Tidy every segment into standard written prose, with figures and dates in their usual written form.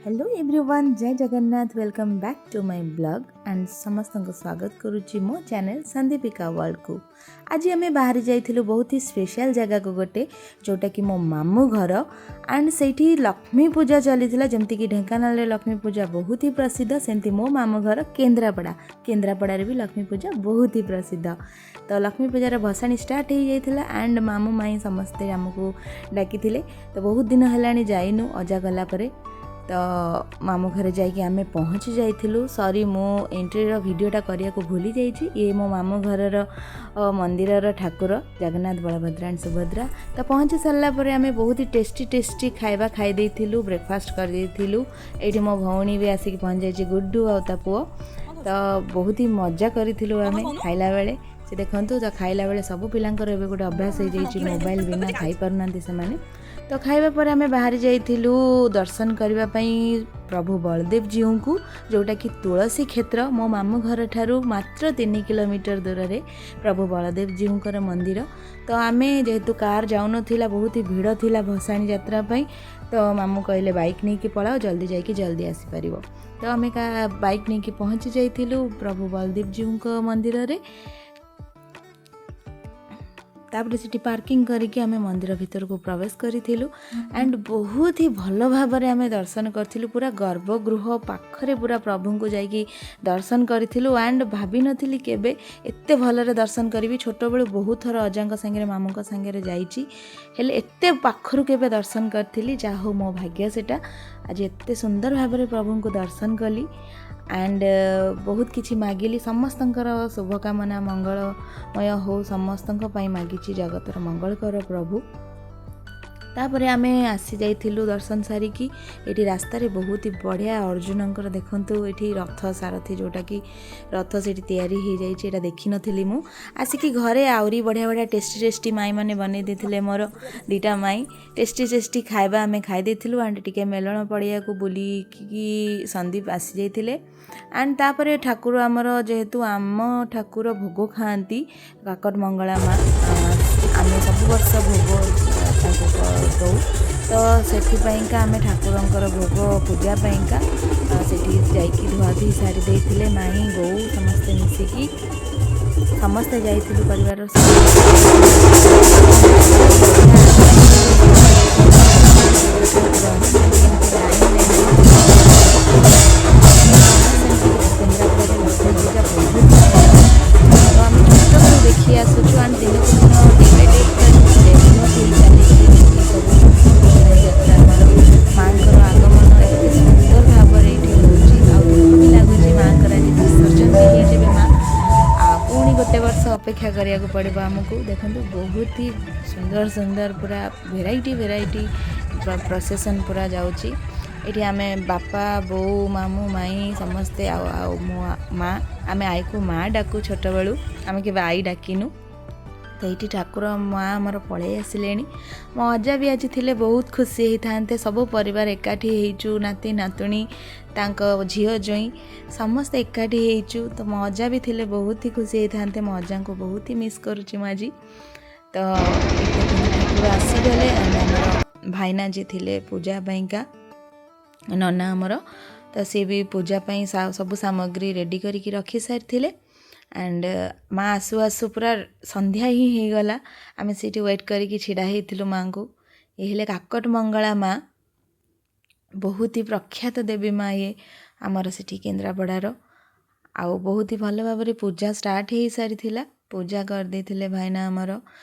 Hello everyone, ଜୟ Jagannath. Welcome back to my vlog and ସମସ୍ତଙ୍କୁ ସ୍ୱାଗତ କରୁଛି ମୋ ଚ୍ୟାନେଲ୍ ସନ୍ଦୀପିକା ୱାର୍ଲଡ଼କୁ। ଆଜି ଆମେ ବାହାରି ଯାଇଥିଲୁ ବହୁତ ହି ସ୍ପେଶାଲ୍ ଜାଗାକୁ ଗୋଟେ, ଯେଉଁଟାକି ମୋ ମାମୁଁ ଘର। ଆଣ୍ଡ ସେଇଠି ଲକ୍ଷ୍ମୀ ପୂଜା ଚାଲିଥିଲା। ଯେମିତିକି ଢେଙ୍କାନାଳରେ ଲକ୍ଷ୍ମୀ ପୂଜା ବହୁତ ହି ପ୍ରସିଦ୍ଧ, ସେମିତି ମୋ ମାମୁଁ ଘର କେନ୍ଦ୍ରାପଡ଼ା, କେନ୍ଦ୍ରାପଡ଼ାରେ ବି ଲକ୍ଷ୍ମୀ ପୂଜା ବହୁତ ହି ପ୍ରସିଦ୍ଧ। ତ ଲକ୍ଷ୍ମୀ ପୂଜାର ଭସାଣି ଷ୍ଟାର୍ଟ ହେଇଯାଇଥିଲା ଆଣ୍ଡ ମାମୁଁ ମାଇଁ ସମସ୍ତେ ଆମକୁ ଡାକିଥିଲେ। ତ ବହୁତ ଦିନ ହେଲାଣି ଯାଇନୁ ଅଜା ଗଲା ପରେ। ତ ମାମୁଁ ଘରେ ଯାଇକି ଆମେ ପହଞ୍ଚି ଯାଇଥିଲୁ। ସରି, ମୁଁ ଏଣ୍ଟ୍ରିର ଭିଡ଼ିଓଟା କରିବାକୁ ଭୁଲି ଯାଇଛି। ଇଏ ମୋ ମାମୁଁ ଘରର ମନ୍ଦିରର ଠାକୁର ଜଗନ୍ନାଥ, ବଳଭଦ୍ର ଆଣ୍ଡ ସୁଭଦ୍ରା। ତ ପହଞ୍ଚି ସାରିଲା ପରେ ଆମେ ବହୁତ ହି ଟେଷ୍ଟି ଟେଷ୍ଟି ଖାଇବା ଖାଇ ଦେଇଥିଲୁ, ବ୍ରେକଫାଷ୍ଟ କରିଦେଇଥିଲୁ। ଏଇଠି ମୋ ଭଉଣୀ ବି ଆସିକି ପହଞ୍ଚି ଯାଇଛି, ଗୁଡ୍ଡୁ ଆଉ ତା ପୁଅ। ତ ବହୁତ ହି ମଜା କରିଥିଲୁ ଆମେ ଖାଇଲା ବେଳେ। ସେ ଦେଖନ୍ତୁ, ତ ଖାଇଲା ବେଳେ ସବୁ ପିଲାଙ୍କର ଏବେ ଗୋଟେ ଅଭ୍ୟାସ ହେଇଯାଇଛି, ମୋବାଇଲ ବିନା ଖାଇପାରୁନାହାନ୍ତି ସେମାନେ। ତ ଖାଇବା ପରେ ଆମେ ବାହାରି ଯାଇଥିଲୁ ଦର୍ଶନ କରିବା ପାଇଁ ପ୍ରଭୁ ବଳଦେବ ଜୀଉଙ୍କୁ, ଯେଉଁଟାକି ତୁଳସୀ କ୍ଷେତ୍ର। ମୋ ମାମୁଁ ଘରଠାରୁ ମାତ୍ର 3 କିଲୋମିଟର ଦୂରରେ ପ୍ରଭୁ ବଳଦେବ ଜୀଉଙ୍କର ମନ୍ଦିର। ତ ଆମେ ଯେହେତୁ କାର୍ ଯାଉନଥିଲା, ବହୁତ ହି ଭିଡ଼ ଥିଲା ଭସାଣି ଯାତ୍ରା ପାଇଁ, ତ ମାମୁଁ କହିଲେ, "ବାଇକ୍ ନେଇକି ପଳାଅ, ଜଲ୍ଦି ଯାଇକି ଜଲ୍ଦି ଆସିପାରିବ।" ତ ଆମେ ବାଇକ୍ ନେଇକି ପହଞ୍ଚି ଯାଇଥିଲୁ ପ୍ରଭୁ ବଳଦେବ ଜୀଉଙ୍କ ମନ୍ଦିରରେ। ତାପରେ ସେଠି ପାର୍କିଂ କରିକି ଆମେ ମନ୍ଦିର ଭିତରକୁ ପ୍ରବେଶ କରିଥିଲୁ ଆଣ୍ଡ ବହୁତ ହି ଭଲ ଭାବରେ ଆମେ ଦର୍ଶନ କରିଥିଲୁ। ପୁରା ଗର୍ଭଗୃହ ପାଖରେ ପୁରା ପ୍ରଭୁଙ୍କୁ ଯାଇକି ଦର୍ଶନ କରିଥିଲୁ। ଆଣ୍ଡ ଭାବିନଥିଲି କେବେ ଏତେ ଭଲରେ ଦର୍ଶନ କରିବି। ଛୋଟବେଳୁ ବହୁତ ଥର ଅଜାଙ୍କ ସାଙ୍ଗରେ, ମାମୁଁଙ୍କ ସାଙ୍ଗରେ ଯାଇଛି, ହେଲେ ଏତେ ପାଖରୁ କେବେ ଦର୍ଶନ କରିଥିଲି। ଯାହା ହଉ, ମୋ ଭାଗ୍ୟ ସେଟା, ଆଜି ଏତେ ସୁନ୍ଦର ଭାବରେ ପ୍ରଭୁଙ୍କୁ ଦର୍ଶନ କଲି। ଆଣ୍ଡ ବହୁତ କିଛି ମାଗିଲି। ସମସ୍ତଙ୍କର ଶୁଭକାମନା, ମଙ୍ଗଳମୟ ହଉ, ସମସ୍ତଙ୍କ ପାଇଁ ମାଗିଛି, ଜଗତର ମଙ୍ଗଳ କର ପ୍ରଭୁ। ତାପରେ ଆମେ ଆସି ଯାଇଥିଲୁ ଦର୍ଶନ ସାରିକି। ଏଇଠି ରାସ୍ତାରେ ବହୁତ ହି ବଢ଼ିଆ ଅର୍ଜୁନଙ୍କର, ଦେଖନ୍ତୁ ଏଠି ରଥ ସାରଥି, ଯେଉଁଟାକି ରଥ ସେଇଠି ତିଆରି ହେଇଯାଇଛି। ଏଇଟା ଦେଖିନଥିଲି ମୁଁ ଆସିକି ଘରେ। ଆହୁରି ବଢ଼ିଆ ବଢ଼ିଆ ଟେଷ୍ଟି ଟେଷ୍ଟି ମାଇଁ ମାନେ ବନେଇ ଦେଇଥିଲେ, ମୋର ଦୁଇଟା ମାଇଁ। ଟେଷ୍ଟି ଟେଷ୍ଟି ଖାଇବା ଆମେ ଖାଇ ଦେଇଥିଲୁ। ଆଣ୍ଡ ଟିକେ ମେଲଣ ପଡ଼ିଆକୁ ବୁଲିକି ସନ୍ଦୀପ ଆସିଯାଇଥିଲେ। ଆଣ୍ଡ ତାପରେ ଠାକୁର ଆମର, ଯେହେତୁ ଆମ ଠାକୁର ଭୋଗ ଖାଆନ୍ତି, କାକଟ ମଙ୍ଗଳା ମା, ଆମେ ସବୁ ବର୍ଷ ଭୋଗ ତାଙ୍କୁ ଦେଉ। ତ ସେଥିପାଇଁକା ଆମେ ଠାକୁରଙ୍କର ଭୋଗ ପୂଜା ପାଇଁକା ସେଠି ଯାଇକି ଧୁଆଧୁଇ ସାରି ଦେଇଥିଲେ ମାଇଁ, ବୋଉ ସମସ୍ତେ ମିଶିକି। ସମସ୍ତେ ଯାଇଥିଲୁ ପରିବାରର ଠାକୁର ଆସିଛନ୍ତି, ଏମିତି ଲାଇନ୍ ଲାଇନ୍। କେନ୍ଦ୍ରାପଡ଼ାରେ ଲକ୍ଷ୍ମୀ ପୂଜା ବହୁତ ତ ଆମେ ଛୋଟବେଳୁ ଦେଖି ଆସୁଛୁ। ଆଣ୍ଡ ଦିନକୁ ଦିନ, ଡେ ବାଇ ଡେ ପୁରା ଡେଭଲପ୍ ହେଇ ଚାଲିଛି ଏସବୁ ଯାତ୍ରା। ଆମର ମାଆଙ୍କର ଆଗମନ ଏତେ ସୁନ୍ଦର ଭାବରେ ଏଇଠି ହେଉଛି ଆଉ ଦୁଃଖ ବି ଲାଗୁଛି, ମାଆଙ୍କର ଆଜି ବିସର୍ଜନ ବି ହେଇଯିବେ ମା, ଆଉ ପୁଣି ଗୋଟେ ବର୍ଷ ଅପେକ୍ଷା କରିବାକୁ ପଡ଼ିବ ଆମକୁ। ଦେଖନ୍ତୁ, ବହୁତ ହି ସୁନ୍ଦର ସୁନ୍ଦର ପୁରା ଭେରାଇଟି ଭେରାଇଟି ପ୍ରସେସନ୍ ପୁରା ଯାଉଛି ଏଠି। ଆମେ ବାପା, ବୋଉ, ମାମୁଁ, ମାଇଁ ସମସ୍ତେ ଆଉ ଆଉ ମୋ ମା। ଆମେ ଆଈକୁ ମା ଡାକୁ ଛୋଟବେଳୁ, ଆମେ କେବେ ଆଈ ଡାକିନୁ। ତ ଏଇଠି ଠାକୁର ମା ଆମର ପଳେଇ ଆସିଲେଣି। ମୋ ଅଜା ବି ଆଜି ଥିଲେ ବହୁତ ଖୁସି ହେଇଥାନ୍ତେ। ସବୁ ପରିବାର ଏକାଠି ହେଇଛୁ, ନାତି ନାତୁଣୀ, ତାଙ୍କ ଝିଅ ଜୋଇଁ ସମସ୍ତେ ଏକାଠି ହେଇଛୁ। ତ ମୋ ଅଜା ବି ଥିଲେ ବହୁତ ହି ଖୁସି ହେଇଥାନ୍ତେ। ମୋ ଅଜାଙ୍କୁ ବହୁତ ହି ମିସ୍ କରୁଛି ମୁଁ ଆଜି। ତ ଏଠି ଦେଖନ୍ତୁ, ଠାକୁର ଆସିଗଲେ। ଆଣ୍ଡ ଆମର ଭାଇନା ଯିଏ ଥିଲେ ପୂଜା ପାଇଁକା, ନନା ଆମର, ତ ସିଏ ବି ପୂଜା ପାଇଁ ସବୁ ସାମଗ୍ରୀ ରେଡ଼ି କରିକି ରଖି ସାରିଥିଲେ। ଆଣ୍ଡ ମା ଆସୁ ଆସୁ ପୁରା ସନ୍ଧ୍ୟା ହିଁ ହେଇଗଲା। ଆମେ ସେଇଠି ୱେଟ୍ କରିକି ଛିଡ଼ା ହେଇଥିଲୁ ମାଆଙ୍କୁ। ଇଏ ହେଲେ କାକଟ ମଙ୍ଗଳା ମା, ବହୁତ ହି ପ୍ରଖ୍ୟାତ ଦେବୀ ମା ଇଏ ଆମର ସେଠି କେନ୍ଦ୍ରାପଡ଼ାର। ଆଉ ବହୁତ ହି ଭଲ ଭାବରେ ପୂଜା ଷ୍ଟାର୍ଟ ହେଇସାରିଥିଲା। ପୂଜା କରିଦେଇଥିଲେ ଭାଇନା ଆମର।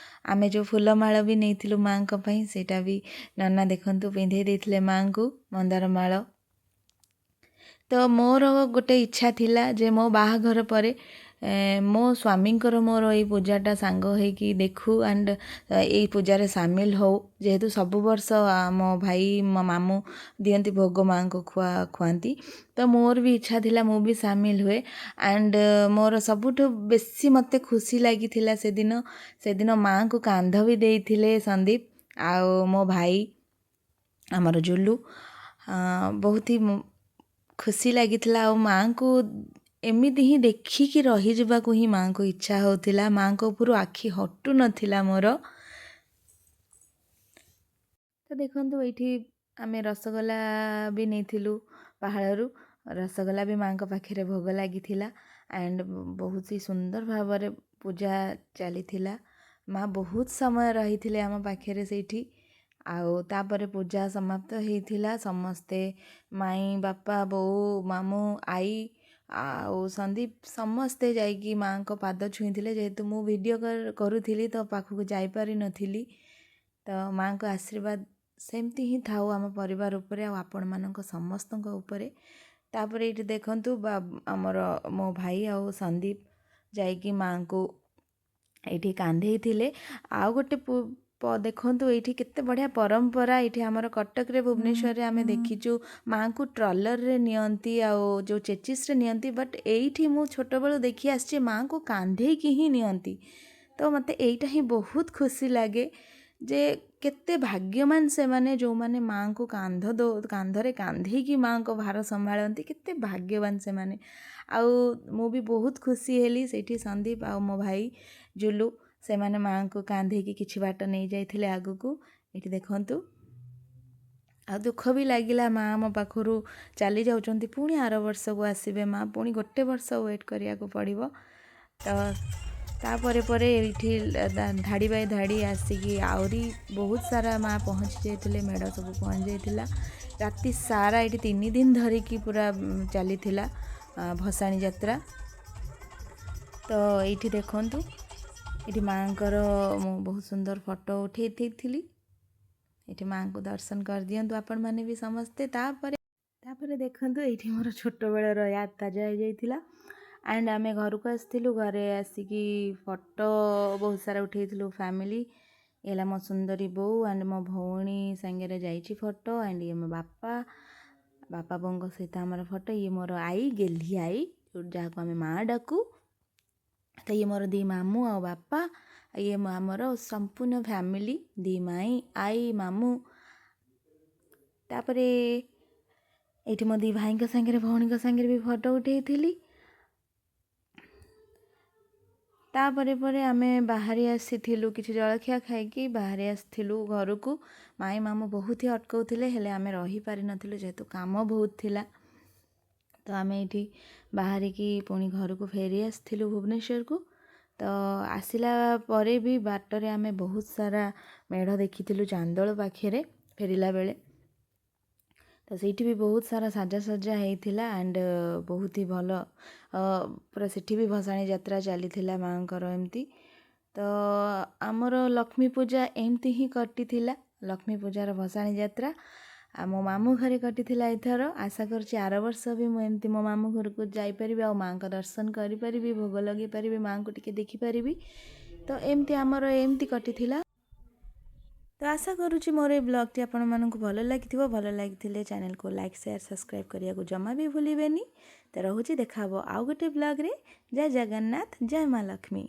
ଆମେ ଯେଉଁ ଫୁଲମାଳ ବି ନେଇଥିଲୁ ମାଆଙ୍କ ପାଇଁ, ସେଇଟା ବି ନନା ଦେଖନ୍ତୁ ପିନ୍ଧେଇ ଦେଇଥିଲେ ମାଆଙ୍କୁ ମନ୍ଦାର ମାଳ। ତ ମୋର ଗୋଟେ ଇଚ୍ଛା ଥିଲା ଯେ ମୋ ବାହାଘର ପରେ ମୋ ସ୍ୱାମୀଙ୍କର ମୋର ଏଇ ପୂଜାଟା ସାଙ୍ଗ ହେଇକି ଦେଖୁ ଆଣ୍ଡ ଏଇ ପୂଜାରେ ସାମିଲ ହଉ। ଯେହେତୁ ସବୁ ବର୍ଷ ଆମ ଭାଇ, ମୋ ମାମୁଁ ଦିଅନ୍ତି ଭୋଗ, ମାଆଙ୍କୁ ଖୁଆନ୍ତି, ତ ମୋର ବି ଇଚ୍ଛା ଥିଲା ମୁଁ ବି ସାମିଲ ହୁଏ। ଆଣ୍ଡ ମୋର ସବୁଠୁ ବେଶୀ ମୋତେ ଖୁସି ଲାଗିଥିଲା ସେଦିନ, ସେଦିନ ମାଆଙ୍କୁ କାନ୍ଧ ବି ଦେଇଥିଲେ ସନ୍ଦୀପ ଆଉ ମୋ ଭାଇ ଆମର ଜୁଲୁ। ବହୁତ ହି ଖୁସି ଲାଗିଥିଲା ଆଉ ମାଆଙ୍କୁ ଏମିତି ହିଁ ଦେଖିକି ରହିଯିବାକୁ ହିଁ ମାଆଙ୍କୁ ଇଚ୍ଛା ହେଉଥିଲା। ମାଆଙ୍କ ଉପରୁ ଆଖି ହଟୁ ନଥିଲା ମୋର। ତ ଦେଖନ୍ତୁ, ଏଇଠି ଆମେ ରସଗୋଲା ବି ନେଇଥିଲୁ। ପାହାଳରୁ। ରସଗୋଲା ବି ମାଆଙ୍କ ପାଖରେ ଭୋଗ ଲାଗିଥିଲା ଆଣ୍ଡ ବହୁତ ହି ସୁନ୍ଦର ଭାବରେ ପୂଜା ଚାଲିଥିଲା। ମା ବହୁତ ସମୟ ରହିଥିଲେ ଆମ ପାଖରେ ସେଇଠି। ଆଉ ତାପରେ ପୂଜା ସମାପ୍ତ ହେଇଥିଲା। ସମସ୍ତେ ମାଇଁ, ବାପା, ବୋଉ, ମାମୁଁ, ଆଈ ଆଉ ସନ୍ଦୀପ ସମସ୍ତେ ଯାଇକି ମାଆଙ୍କ ପାଦ ଛୁଇଁଥିଲେ। ଯେହେତୁ ମୁଁ ଭିଡ଼ିଓ କରୁଥିଲି, ତ ପାଖକୁ ଯାଇପାରିନଥିଲି। ତ ମାଆଙ୍କ ଆଶୀର୍ବାଦ ସେମିତି ହିଁ ଥାଉ ଆମ ପରିବାର ଉପରେ ଆଉ ଆପଣମାନଙ୍କ ସମସ୍ତଙ୍କ ଉପରେ। ତାପରେ ଏଇଠି ଦେଖନ୍ତୁ ବା, ଆମର ମୋ ଭାଇ ଆଉ ସନ୍ଦୀପ ଯାଇକି ମାଆଙ୍କୁ ଏଇଠି କାନ୍ଧେଇଥିଲେ। ଆଉ ଗୋଟେ ଦେଖନ୍ତୁ, ଏଇଠି କେତେ ବଢ଼ିଆ ପରମ୍ପରା। ଏଇଠି ଆମର କଟକରେ, ଭୁବନେଶ୍ୱରରେ ଆମେ ଦେଖିଛୁ ମାଆଙ୍କୁ ଟ୍ରଲରରେ ନିଅନ୍ତି ଆଉ ଯେଉଁ ଚେଚିସରେ ନିଅନ୍ତି, ବଟ୍ ଏଇଠି ମୁଁ ଛୋଟବେଳୁ ଦେଖି ଆସିଛି ମାଆଙ୍କୁ କାନ୍ଧେଇକି ହିଁ ନିଅନ୍ତି। ତ ମୋତେ ଏଇଟା ହିଁ ବହୁତ ଖୁସି ଲାଗେ ଯେ କେତେ ଭାଗ୍ୟବାନ ସେମାନେ, ଯେଉଁମାନେ ମାଆଙ୍କୁ କାନ୍ଧରେ କାନ୍ଧେଇକି ମାଆଙ୍କ ଭାର ସମ୍ଭାଳନ୍ତି। କେତେ ଭାଗ୍ୟବାନ ସେମାନେ! ଆଉ ମୁଁ ବି ବହୁତ ଖୁସି ହେଲି। ସେଇଠି ସନ୍ଦୀପ ଆଉ ମୋ ଭାଇ ଜୁଲୁ, ସେମାନେ ମାଆଙ୍କୁ କାନ୍ଧେଇକି କିଛି ବାଟ ନେଇଯାଇଥିଲେ ଆଗକୁ। ଏଇଠି ଦେଖନ୍ତୁ। ଆଉ ଦୁଃଖ ବି ଲାଗିଲା, ମା ଆମ ପାଖରୁ ଚାଲି ଯାଉଛନ୍ତି। ପୁଣି ଆର ବର୍ଷକୁ ଆସିବେ ମା, ପୁଣି ଗୋଟେ ବର୍ଷ ୱେଟ୍ କରିବାକୁ ପଡ଼ିବ। ତ ତାପରେ ପରେ ଏଇଠି ଧାଡ଼ି ବାଇ ଧାଡ଼ି ଆସିକି ଆହୁରି ବହୁତ ସାରା ମା ପହଞ୍ଚି ଯାଇଥିଲେ। ମେଢ଼ ସବୁ ପହଞ୍ଚି ଯାଇଥିଲା। ରାତି ସାରା ଏଇଠି 3 ଦିନ ଧରିକି ପୁରା ଚାଲିଥିଲା ଭସାଣି ଯାତ୍ରା। ତ ଏଇଠି ଦେଖନ୍ତୁ, ଏଇଠି ମାଆଙ୍କର ମୁଁ ବହୁତ ସୁନ୍ଦର ଫଟୋ ଉଠେଇ ଦେଇଥିଲି। ଏଇଠି ମାଆଙ୍କୁ ଦର୍ଶନ କରିଦିଅନ୍ତୁ ଆପଣମାନେ ବି ସମସ୍ତେ। ତାପରେ ତାପରେ ଦେଖନ୍ତୁ, ଏଇଠି ମୋର ଛୋଟବେଳର ୟାଦ ତାଜା ହେଇଯାଇଥିଲା। ଆଣ୍ଡ ଆମେ ଘରକୁ ଆସିଥିଲୁ। ଘରେ ଆସିକି ଫଟୋ ବହୁତ ସାରା ଉଠେଇଥିଲୁ ଫ୍ୟାମିଲି। ଇଏ ହେଲା ମୋ ସୁନ୍ଦରୀ ବୋଉ ଆଣ୍ଡ ମୋ ଭଉଣୀ ସାଙ୍ଗରେ ଯାଇଛି ଫଟୋ। ଆଣ୍ଡ ଇଏ ମୋ ବାପା, ବାପା ବୋଉଙ୍କ ସହିତ ଆମର ଫଟୋ। ଇଏ ମୋର ଆଈ, ଗେହ୍ଲି ଆଈ, ଯାହାକୁ ଆମେ ମା ଡାକୁ। ତ ଇଏ ମୋର ଦୁଇ ମାମୁଁ ଆଉ ବାପା। ଇଏ ଆମର ସମ୍ପୂର୍ଣ୍ଣ ଫ୍ୟାମିଲି, ଦୁଇ ମାଇଁ, ଆଈ, ମାମୁଁ। ତାପରେ ଏଇଠି ମୋ ଦୁଇ ଭାଇଙ୍କ ସାଙ୍ଗରେ, ଭଉଣୀଙ୍କ ସାଙ୍ଗରେ ବି ଫଟୋ ଉଠେଇଥିଲି। ତାପରେ ପରେ ଆମେ ବାହାରି ଆସିଥିଲୁ। କିଛି ଜଳଖିଆ ଖାଇକି ବାହାରି ଆସିଥିଲୁ ଘରକୁ। ମାଇଁ, ମାମୁଁ ବହୁତ ହି ଅଟକାଉଥିଲେ, ହେଲେ ଆମେ ରହିପାରିନଥିଲୁ, ଯେହେତୁ କାମ ବହୁତ ଥିଲା। ତ ଆମେ ଏଇଠି ବାହାରିକି ପୁଣି ଘରକୁ ଫେରି ଆସିଥିଲୁ ଭୁବନେଶ୍ୱରକୁ। ତ ଆସିଲା ପରେ ବି ବାଟରେ ଆମେ ବହୁତ ସାରା ମେଢ଼ ଦେଖିଥିଲୁ ଚାନ୍ଦୋଳ ପାଖରେ ଫେରିଲା ବେଳେ। ତ ସେଇଠି ବି ବହୁତ ସାରା ସାଜସଜ୍ଜା ହେଇଥିଲା ଆଣ୍ଡ ବହୁତ ହି ଭଲ ପୁରା ସେଠି ବି ଭସାଣି ଯାତ୍ରା ଚାଲିଥିଲା ମାଆଙ୍କର ଏମିତି। ତ ଆମର ଲକ୍ଷ୍ମୀ ପୂଜା ଏମିତି ହିଁ କଟିଥିଲା। ଲକ୍ଷ୍ମୀ ପୂଜାର ଭସାଣି ଯାତ୍ରା ଆଉ ମୋ ମାମୁଁ ଘରେ କଟିଥିଲା ଏଥର। ଆଶା କରୁଛି ଆର ବର୍ଷ ବି ମୁଁ ଏମିତି ମୋ ମାମୁଁ ଘରକୁ ଯାଇପାରିବି ଆଉ ମାଆଙ୍କ ଦର୍ଶନ କରିପାରିବି, ଭୋଗ ଲଗେଇ ପାରିବି, ମାଆଙ୍କୁ ଟିକେ ଦେଖିପାରିବି। ତ ଏମିତି ଆମର ଏମିତି କଟିଥିଲା। ତ ଆଶା କରୁଛି ମୋର ଏଇ ବ୍ଲଗ୍ଟି ଆପଣମାନଙ୍କୁ ଭଲ ଲାଗିଥିବ। ଭଲ ଲାଗିଥିଲେ ଚ୍ୟାନେଲକୁ ଲାଇକ୍, ସେୟାର, ସବସ୍କ୍ରାଇବ୍ କରିବାକୁ ଜମା ବି ଭୁଲିବେନି। ତ ରହୁଛି, ଦେଖା ହେବ ଆଉ ଗୋଟେ ବ୍ଲଗ୍ରେ। ଜୟ ଜଗନ୍ନାଥ, ଜୟ ମା ଲକ୍ଷ୍ମୀ।